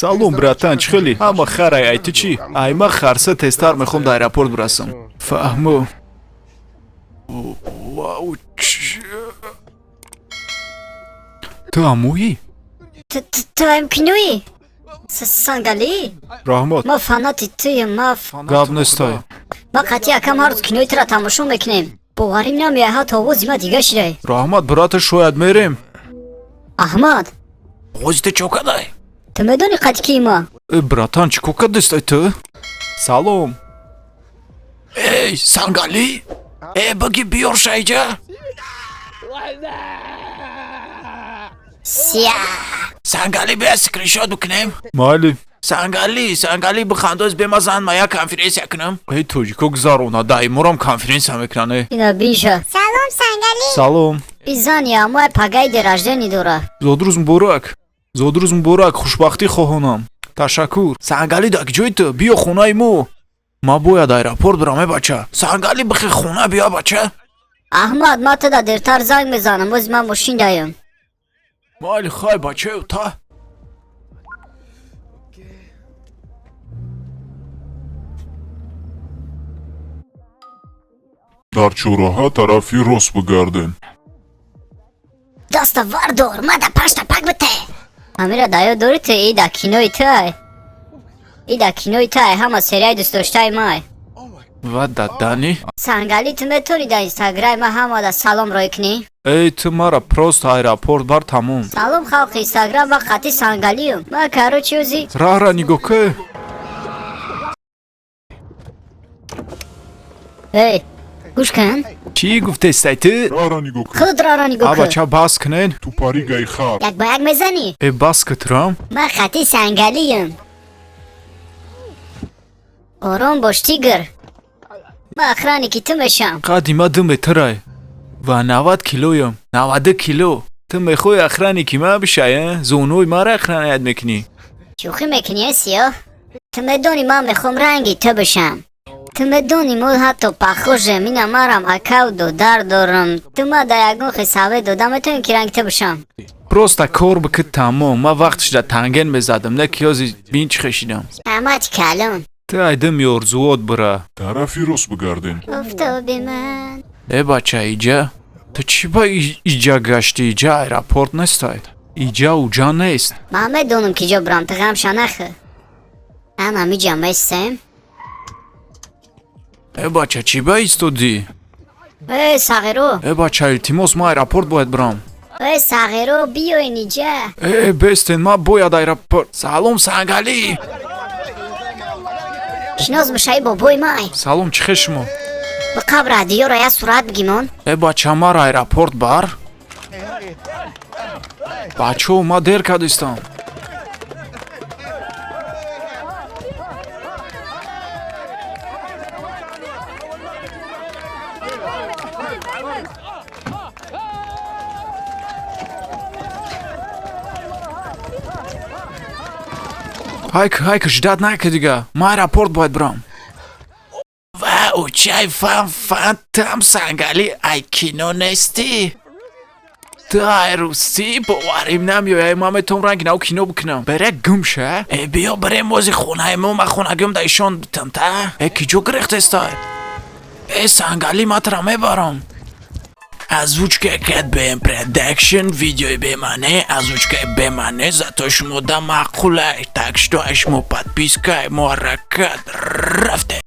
Салом, братан, чӣ хелӣ? Ҳама харай, ай ту чӣ? Ай ма харса тезтар мехоҳам дар аэропорт бирасам. Фаҳмо. Вау, ту ҳамоӣ? Ту ҳам киноӣ? Сангалӣ? Раҳмат. Ма фанати туем, ма Гап нестай. Ма қатъи акам ҳар рӯз кинои тура тамошо мекунем. Боварим намеяд, ҳатто овози ма дига шидай. Раҳмат, брата, шояд мерем. Аҳмад. Ози ту чо кадай? Ту медонӣ қатъи ки ма? Э, братан, чӣ кор кардистай ту? Салом. Эй, Сангалӣ, э, баги биёр шайҷа. Сия. Сангалӣ, бия скриншот бикунем. Майли. Сангалӣ, Сангалӣ, бихандоз, бемазан, ма як конференсия кунам. Эй, тоҷико гузарона, даиморам конференсия мекунан, э. Ина биша. Салом, Сангалӣ. Салом. Изани амои пагаи день рождения дора. Зодрӯз муборак, зодрӯз муборак, хушбахтӣ хоҳонам. Ташаккур. Сангалӣ, дар ҷои ту биё хонаи мо. Ма бояд аэропорт бирам, э, бача. Сангалӣ, бихе хона биё, бача. Аҳмад, ма туда дертар занг мезанам, ози ман мошин даём. Майли, хай, бачаю та. Дар чорраҳа тарафи рост бигарден. Даста вардор, ма да панҷта пак бите. Амира, да ёд дорӣ ту, и да кинои туай, и да кинои туай, ҳама серияи дӯстдоштаи май. Ва дадани. Сангалӣ, ту метавонӣ дар инстаграми ма ҳамада салом рой кунӣ? Эй, ту мара просто аэропорт бар, тамом. Салом, халқи инстаграм, ма қатъи Сангалиюм. Ма, короче, ози Раҳра нигоҳ ки. Эй, гӯш кун. Чӣ гуфтестай ту? Раҳра нигоҳ кун. Худ раҳра нигоҳ А кун. бача, бас кунен. Ту паригаи хар. Як ба як мезанӣ. Э, бас китрам. Ма қатъи Сангалиюм. Ором бош, тигр, ма охранники ту мешам. Қадди ма 2 метрай ва 90 килоям, 92 кило. Ту мехоҳӣ охранники ма бишай, э? Зонуи мара охранаят мекунӣ. Шӯхӣ мекунӣ, э, сиёҳ? Ту медонӣ, ман мехоҳам ранги ту бишам. Ту медонӣ, мо ҳатто похожем. Ина марам акав додар дорам. Ту ма да ягон хисаве дода метавонӣ, ки ранги ту бишам? Просто кор бикӣ, тамом. Ман вақтш да танген мезадам, не ки ёзи бин чӣ хешидам. Аҳмад калон. Ту айдим ёрзуот бира. Тарафи рост бигарден. Офтоби ман. Э, бача, иҷа ту чӣ ба иҷа гаштӣ? Иҷа аэропорт нестай, иҷа уҷа нест. Ман медонам, ки ҷо бирам, ту ғамша нахӯр. Ана миҷа местем. Э, бача, чӣ ба истодӣ? Э, сағиро. Э, бача, илтимос, ман аэропорт бояд бирам. Э, сағиро, биёин иҷа. Э, бестен, ман бояд аэропорт. Салом, Сангалӣ. Шинос бишаи, бобои май. Салом, чӣ хел шумо? Ба қабр адиёра як сурат бигимон. Э, бача, мара аэропорт бар. Бачао, ман дер кардистам. Ҳайк, ҳайк, ждать нака дига, ман аэропорт бояд бирам. Ва учай, фан фан там. Сангалӣ, ай кино нестӣ ту, ай русӣ. Боварим намеояй, ман метавонам ранги нав кино бикунам. Бере гум ша. Э, биё бирем бози хонаи мо, ман хонагиём да ишон битам та. Э, ки ҷо гирехтестай? Э, Сангалӣ, ман тура мебарам. Озвучка кат БМ Продакшн, видеои бемаъне, озвучкаи бемаъне, зато шумо да маъқулай. Так что ай шумо подписка, мо ҳаракат рафте.